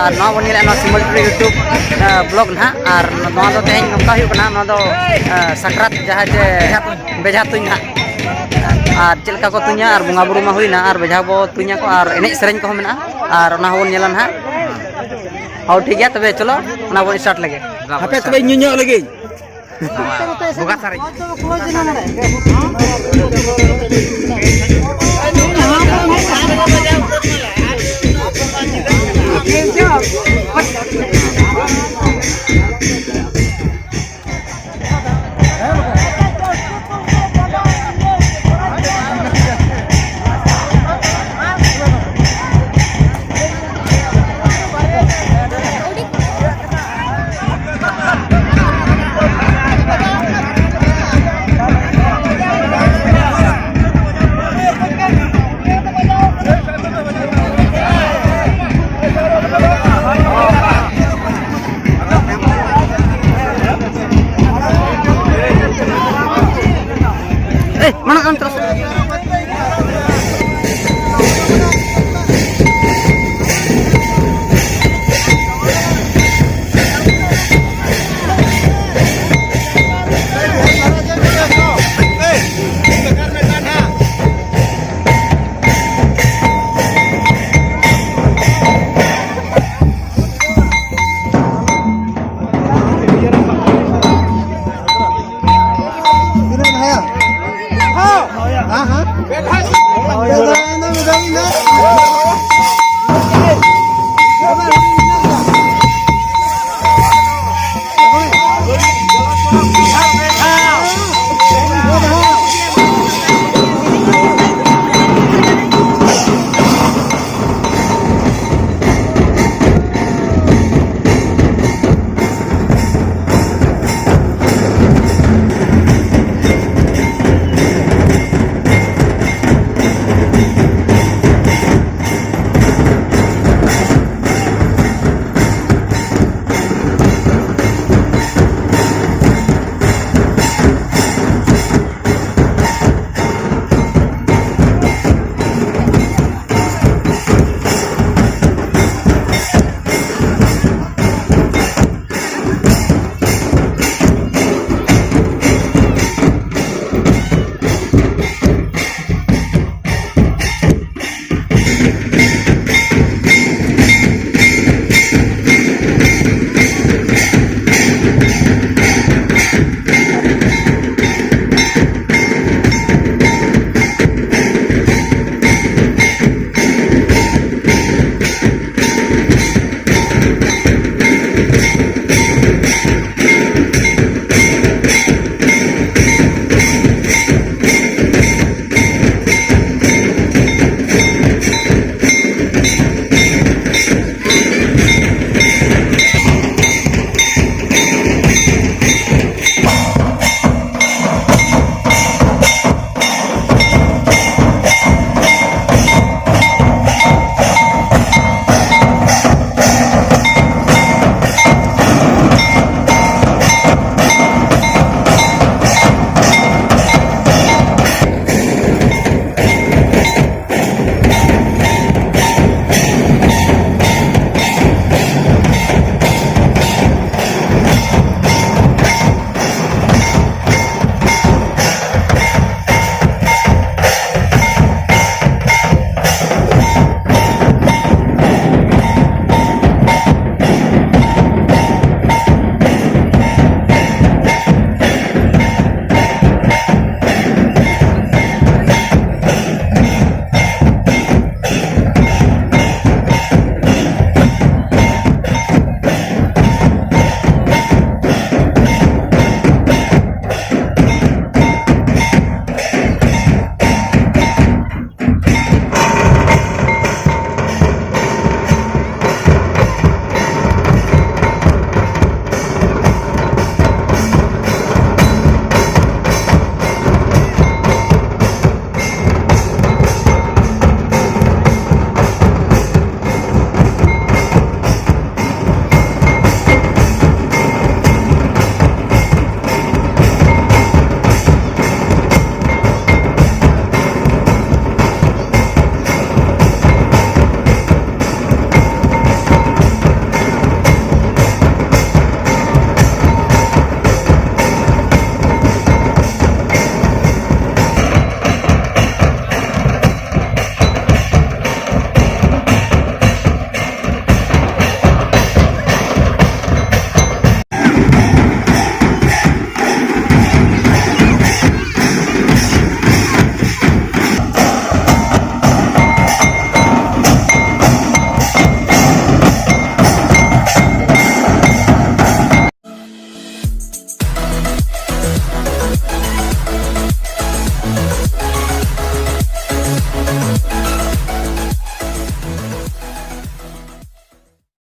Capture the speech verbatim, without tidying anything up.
ᱟᱨ ᱱᱚᱣᱟ ᱵᱚᱱ ᱧᱮᱞᱮᱫᱼᱟ, ᱱᱚᱣᱟ ᱥᱤᱢᱚᱞ ᱴᱩᱰᱩ YouTube, ᱟ, vlog ᱱᱟᱦᱟᱜ᱾ ᱟᱨ ᱱᱚᱣᱟ ᱫᱚ ᱛᱮᱦᱮᱧ ᱱᱚᱝᱠᱟ ᱦᱩᱭᱩᱜ ᱠᱟᱱᱟ, ᱱᱚᱣᱟ ᱫᱚ, ᱟ, ᱥᱟᱠᱨᱟᱛ, ᱡᱟᱦᱟᱸ ᱡᱮ ᱵᱮᱡᱷᱟ ᱛᱩᱧ ᱱᱟᱦᱟᱜ᱾ ᱟᱨ ᱪᱮᱫ ᱞᱮᱠᱟ ᱠᱚ ᱛᱩᱧᱟ, ᱟᱨ ᱵᱚᱸᱜᱟ ᱵᱩᱨᱩ ᱢᱟ ᱦᱩᱭᱱᱟ, ᱟᱨ ᱵᱮᱡᱷᱟ ᱵᱚ ᱛᱩᱧᱟᱠᱚ, ᱟᱨ ᱮᱱᱮᱡ ᱥᱮᱨᱮᱧ ᱠᱚᱦᱚᱸ ᱢᱮᱱᱟᱜᱼᱟ, ᱟᱨ ᱚᱱᱟ ᱦᱚᱸᱵᱚᱱ ᱧᱮᱞᱟ ᱱᱟᱦᱟᱜ᱾ ᱦᱚᱸ, ᱴᱷᱤᱠ ᱜᱮᱭᱟ, ᱛᱚᱵᱮ ᱪᱚᱞᱚ, ᱚᱱᱟ ᱵᱚᱱ start ᱞᱮᱜᱮ᱾ ᱦᱟᱯᱮ ᱛᱚᱵᱮ, ᱧᱩ ᱧᱚᱜ ᱞᱮᱜᱤᱧ᱾ ᱵᱚᱜᱟ ᱥᱟᱨᱮᱡ᱾ ᱮᱭ, ᱢᱟᱲᱟᱝ ᱟᱢ ᱛᱚᱨᱟ ᱥᱮᱫ᱾ ᱛᱤᱱᱟᱹᱜ ᱮᱢ ᱦᱟᱭᱟ? ᱦᱮᱸ, ᱦᱮᱸ᱾